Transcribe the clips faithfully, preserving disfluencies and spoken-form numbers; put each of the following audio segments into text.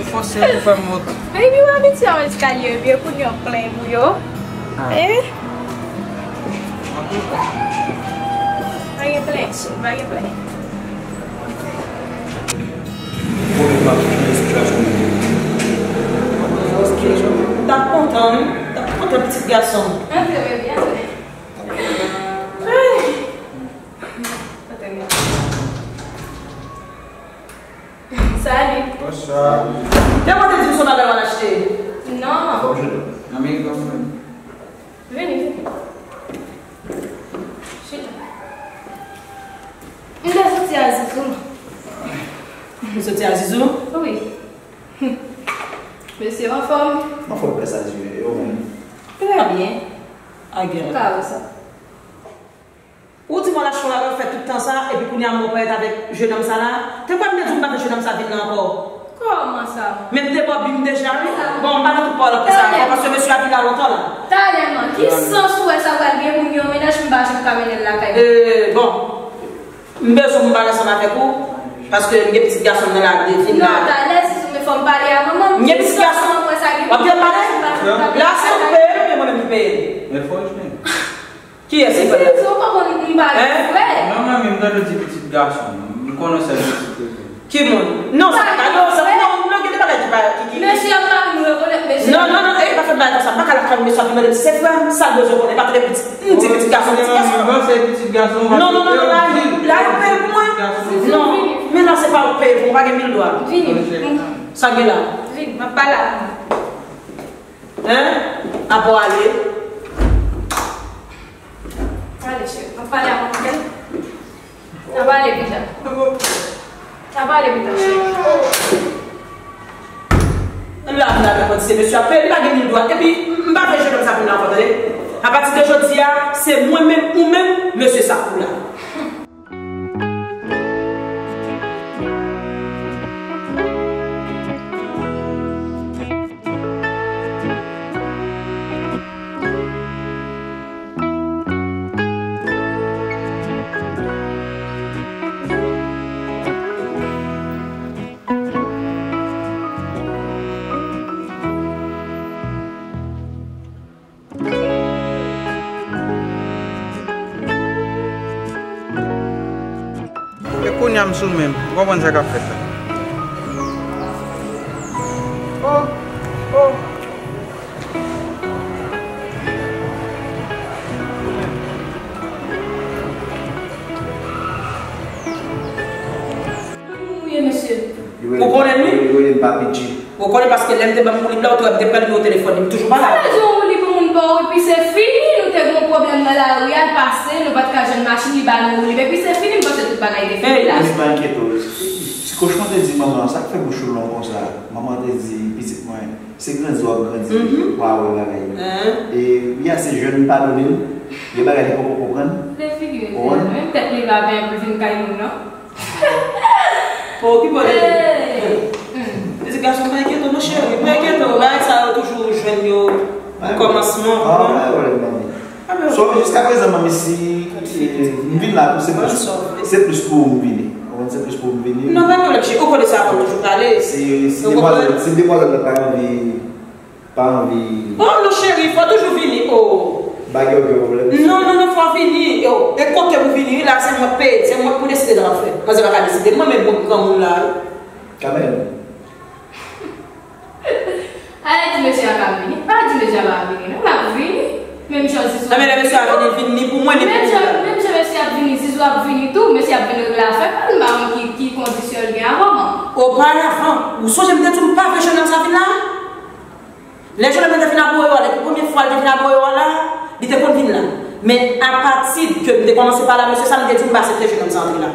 Fòse pou fè m mont. Baby, w abitye a eskalye, ebyen kounye a w plenyen pou yo. Ah. Eh? Pa gen plenyen, chéri, pa gen plenyen. Pwoblèm pa pou sitiyasyon mwen. Sitiyasyon mwen. M t ap kontan, wi. M t ap kontan pitit gason m. Antre, baby, antre. Ay. Antre, antre. Salut. Bonsoir. Te mande di m se yon bagay w al achte. Non. Fòk jwenn ou. Nan men kòm mwen. Vini, vini. Chita. M te soti a Zizou. Ou soti a Zizou? Wi. Mesye, anfòm? Anfòm, pè sa, Zizou. E ou menm? Trè byen. Agè. Ou ka wè sa. Ou di m w al achte yon bagay, ou fè tout tan sa, epi kounye a m wè w parèt avèk jenòm sa la. Te kwè m te di w m pa vle jenòm sa vin la ankò. Kòman sa? Men m te ba w bi m deja, wi. Bon, m pa nan tout pawòl ak sa ankò, paske mesye a vin la lontan la. Talè, man, ki sans ou wè sa pral gen pou m gen yon mennaj m pa janm ka mennen l lakay mwen? Eh, bon. M bezwen pou m pale ansanm avèk ou, paske m gen pitit gason m nan la, li vin la. Non, talè, si sou men fò m pale a manman m. M gen pitit gason. Ki sans ou wè sa gen pou m gen yon mennaj m pa janm ka mennen l lakay mwen? La, se ou ki peye l, oubyen mwen menm ki peye l? Men fò w jwenn. Kiyès ki fè l? Mesye, ou pa konn m pa gen frè. Non, manmi, m tande w di pitit gason. M konnen w se pitit. Ki moun? Non, sa pa ka, non, sa, non, non, gen de bagay ki pa, ki, ki. Mesye ap mari m rekonèt mesye. Non, non, non, e pa fè bagay konsa. M pa ka lakay mesye ap mande m se frè m, sa l bezwen konnen, pa tande pitit. M di pitit gason, pitit gason. Non, non, non, non, la, la, yo peye pou mwen. Non, men la, se pa ou peye pou mwen, pa gen mil dwa. Vini. Sa gen la? Vini, m ap pale ak ou. Hein? Apre w ale. Ale, cheri, m ap pale ak manman. N a pale pita. N a pale pita, cheri. Ann la, ann la, ann la, se mesye ap peye, li pa gen mil dwa. Epi, m pa vle jenòm sa vin la ankò, tande. Apati de jodi a, se mwen menm, ou menm, mesye sa pou la. E kounye a m sou men m. Ou konprann sa k ap fèt la? Oh, oh. Ou konnen li? Yo rele m Papi G. Ou konnen paske lè m te ban m woulib la, ou te wè m te pran nimewo telefòn li, m toujou pa la. Sa vle di yon woulib pou moun pa w, epi se fini, nou te gen yon pwoblèm nan lari a, l pase, nou pa t ka jwenn machin, li ba nou woulib, epi se fini, m panse tout bagay te fini la. Hey, pa enkyete w. Ti kochon te di manman, sa k fè bouch ou long konsa? Manman te di, pitit mwen, se grandi w ap grandi, w a wè bagay yo. E, wi a, se jèn, m padone l, gen bagay li poko konprann. Defigire, menm tèt li pa benyen pou l vin kay moun, non. Pa okipe w de li. Pitit gason, pa enkyete w non, cheri. Pa enkyete w, bagay sa yo toujou jwenn yo nan kòmansman. Ah, pa gen pwoblèm, manmi. So, jiskaprezan, manmi, si, eh, m vin la tou, se plis, se plis pou ou m vini. Ou konprann, se plis pou ou m vini. Non, pa gen pwoblèm, cheri. Ou konnen sa, ou toujou pale. Si, si demwazèl, si demwazèl la pa anvi Pa anvi. Oh, non, cheri, fò toujou vini, oh. Bagay yo gen pwoblèm. Non, non, non, fò vini, oh. E kote pou vini, wi, la, se mwen k peye, se mwen pou deside sa m ap fè. Manzè pa ka deside, mwen menm pou granmoun la, wi. Kamèl. Ale di mesye a pa vini. Pa di mesye a pa vini, non, l ap vini. Menm jan Zizou. Nan men lè mesye a vini, vini ni pou mwen, ni pou ou. Menm jan, menm jan mesye ap vini, Zizou ap vini tou, mesye ap vin regle afè pa l, m pa konn ki, ki kondisyon l gen avè w, manman. Oparavan, ou sonje m te di w m pa vle jennonm sa vin la? Lè jennonm nan te vin abòde w la, depi premye fwa l te vin abòde w la, li te konn vin la. Men apati ke m te kòmanse pale a mesye sa, m te di m pa aksepte jennonm sa antre la.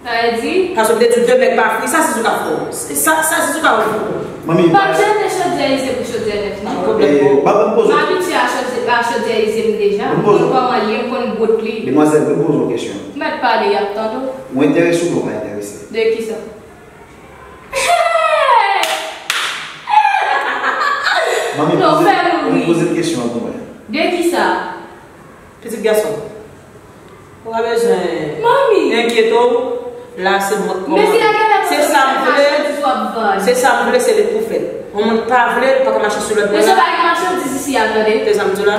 Sa vle di? Paske m te di w de nèg pa fri, sa Zizou ka fè w. Sa, sa Zizou ka fè w. Manmi, m pa jete chodyè ize pou chodyè nèf, non. Pwoblèm. Eh, pa, pa m poze. M abitye a chodyè, a chodyè ize m deja. M poze. M konn kòman l ye, m konn bout li. Demwazèl, mwen poze yon kesyon. Mèt pale, y ap tande w. Ou enterese oubyen ou pa enterese? De kisa? Manmi, non, poze, fè manmi, poze l kesyon an pou mwen. De kisa? Pitit gason, ou pa bezwen enkyete w, la se mwen k kòmande. Se sa m vle. Se sa m vle, se li pou fè. Yon moun pa vle, li pa ka mache sou lòd moun. Mesye, pa gen machandiz isi a, tande. Se sa m di w la.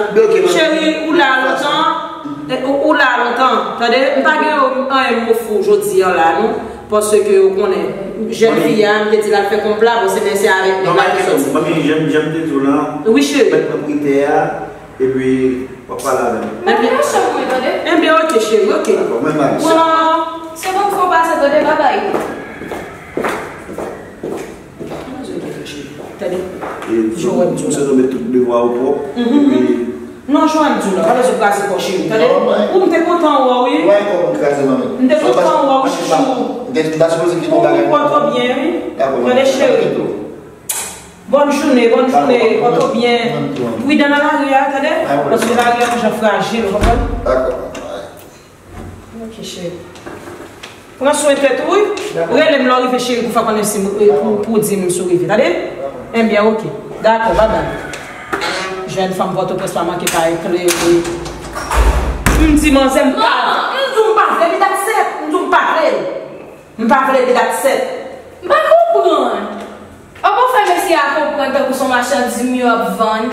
Cheri, ou la lontan, ou, ou la lontan, tande. M pa gen anyen m ofri w jodi a la, non. Paske ou konnen, jèn fi a, m te di l al fè konpla, bon, se mesye avèk nèg la ki soti. Wi, cheri. Epi, w ap pale avè m. Mwen nan chanm mwen, tande. Enben, oke, cheri, oke. Dakò, mwen bay. Bon, se bon, fò pase, tande, babay. Tande. Jan w wè m di w la. Tout devwa yo pwòp. Epi. Non, jan w wè m di w la, pa bezwen kraze kò, cheri, tande. Ou, m te kontan wè w, wi. M te kontan wè w, wi, chouchou. Ou pòte w byen, wi. Tande, cheri. Bòn jounen, bòn jounen, pòte w byen. Pridan nan lari a, tande? Paske lari a yon jan frajil, ou konprann? Dakò. Ok, cheri. Pran swen tèt ou, wi. Rele m lè w rive, cheri, pou fè konnen si m, pou, pou w di m si w rive, tande? Enben, ok. Dakò, babay. Jèn fanm Pòtoprens pa manke pa eklere. M di manzè m pa, m di w m pa vle, epi dat sèt, m di w m pa vle. M pa vle li, dat sèt. M pa konprann. Ou pa fè mesye a konprann tankou se yon machandiz m yo ap vann.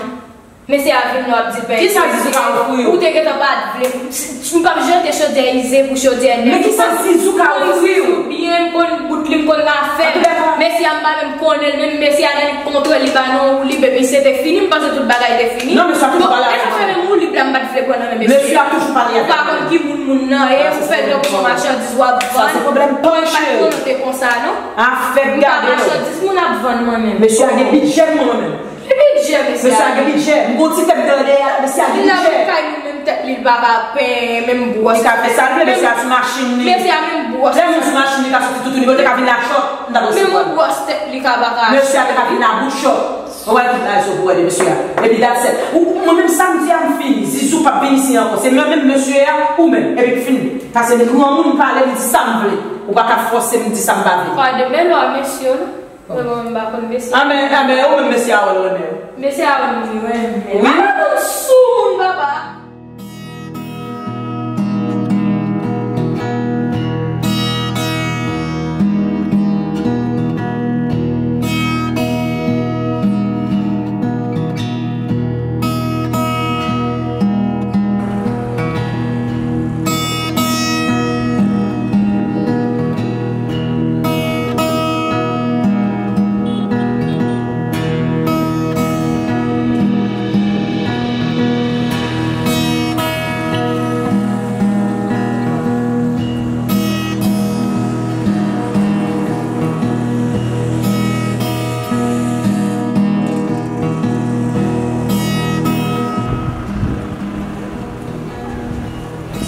Mesye a vin la, w ap di l pa enterese. Kisa Zizou ka ofri w? Ou te gentan pa t vle. M p ap jete chodyè ize pou chodyè nèf. Men kisa Zizou ka ofri w? M konn Zizou byen, m konn bout li, m konn afè l. Mesye a m pa menm konnen l, menm mesye a nan li kontre li ba nan woulib epi se te fini, m panse tout bagay te fini. Non, mesye a toujou pale avè mwen. Bon, e sa fè menm woulib la m pa t vle pran nan men mesye a. Mesye a toujou pale avè mwen. Ou pa konn ki moun moun nan ye, ou fè l tankou se yon machandiz w ap vann. Sa se pwoblèm pa w, cheri. Mwen pa t konnen w te konsa, non. Afè gade non. M pa machandiz moun ap vann mwen menm. Mesye a gen bidjè mwen menm. Ki bidjè mesye a gen? Mesye a gen bidjè. M gon ti tèt dèyè, mesye a gen bidjè. Li la vin kay nou menm tèt li, li pa ka penyen, menm bwòs. Li ka fè sa l vle, mesye a sou machin li. Mesye a menm bwòs. Lè moun sou machin li ka soti toutou li, yo te ka vin la chòt, m ta posib pran. Menm bwòs tèt li ka pa ka achte. Mesye a te ka vin la bout chòt. Ou wè tout rezon pou wè de mesye a. Epi dat sèt. Ou, mwen menm sa m di a m fini. Zizou p ap vin isi ankò. Se mwen menm mesye a, ou menm. Epi m fini. Paske m granmoun m pale, m di sa m vle. Ou pa ka fòse m di sa m pa vle. Pa de bèl lwa mesye yo, non? Mwen menm m pa konn mesye. Anben, anben, ou menm mesye a wè l renmen w. Mesye a wè m li renmen. Wi. Mwen pa konn sou moun papa.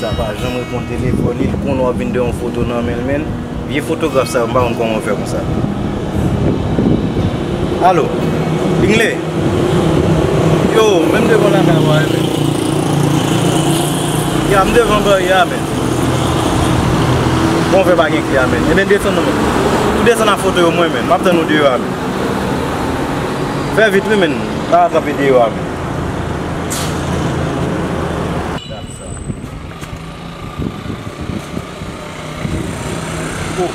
Sa pa janm reponn telefòn li, li konnen w ap vin de yon foto nan men l, men vye fotograf sa yo, m pa konn kòman yo fè konsa. Alo, Bingle? Yo, men m devan lakay ou a, men. Ya, m devan baryè a, men. Bon, fè pa gen kle a, men. Ebyen, desann non, men. Ou desann ak foto yo, mwen, men. M ap tann ou deyò a, men. Fè vit, wi, men. Pa kanpe deyò a, men. Oh.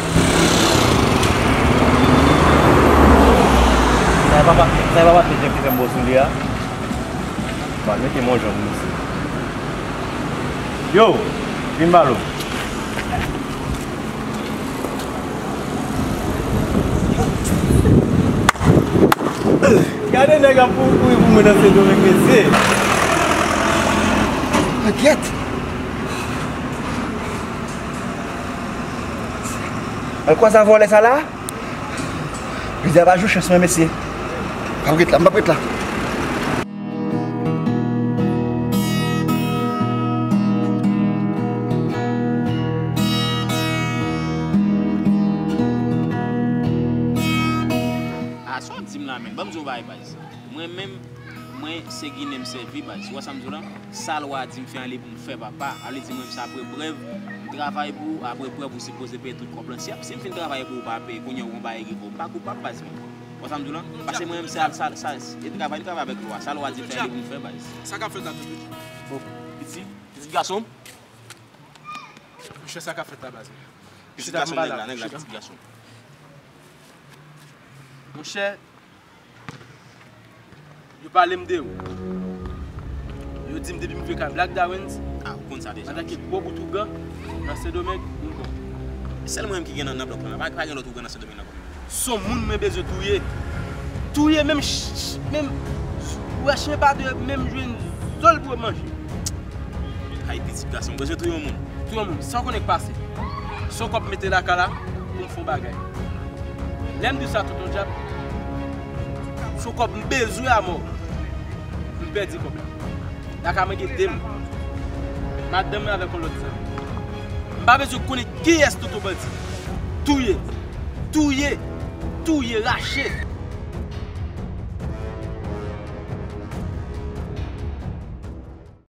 Sa e papa, sa e papa Tejèk ki fè m bo sou li a. Ba, mete m yon jan pou misye. Yo, vin balo. Gade nèg ap kouri kouri pou mwen nan Sendomeng, mesye. Ankèt. Al kwaze a vòlè sa la. Jodi a pa jou chans mwen, mesye. M ap ret la, m ap ret la. A, sa w ap di m la, men? Ban m di w yon bagay, baz. Mwen menm, mwen se Ginen m sèvi, baz. Ou wè sa m di w la? Sa lwa di m fè an, li pou m fè, papa. A vle di mwen menm se apre prèv, m travay pou ou, apre prèv ou sipoze peye tout kòb lan. Si, si m fin travay pou ou pa peye, kounye a ou gon bagay rive w, m pa koupab, baz mwen. Ou wè sa m di w la? Paske mwen menm se al, sa, sa, e travay, li travay avèk lwa. Sa lwa di fè, li pou m fè, baz. Sa k ap fèt la tou, piti? Oh, piti, piti gason. Monchè, sa k ap fèt la, baz mwen. Piti gason, nèg la, nèg la, piti gason. Monchè, yo pale m de ou. Yo di m depi m vye ka Black Dawens, ah, ou konn sa deja, antanke gwo bout ougan nan Sendomeng, m bon. Sèl mwen menm ki gen nan, nan blòk la, pa, pa gen lòt ougan nan Sendomeng nan. Son moun mwen bezwen touye. Touye menm, menm, wè chen pa dwe menm jwenn zòl pou manje. Ay, pitit gason, bezwen touye yon moun. Touye yon moun, sa w konnen k pase. Son kòb mete lakay la, pou m fè yon bagay. Lè m di sa, tonton dyab, son kòb m bezwen a mò. M pèdi kòb la. Lakay mwen gen de moun. Madanm mwen avèk yon lòt zanmi. M pa bezwen konnen kiyès tonton bandi. Touye. Touye. Touye, rache.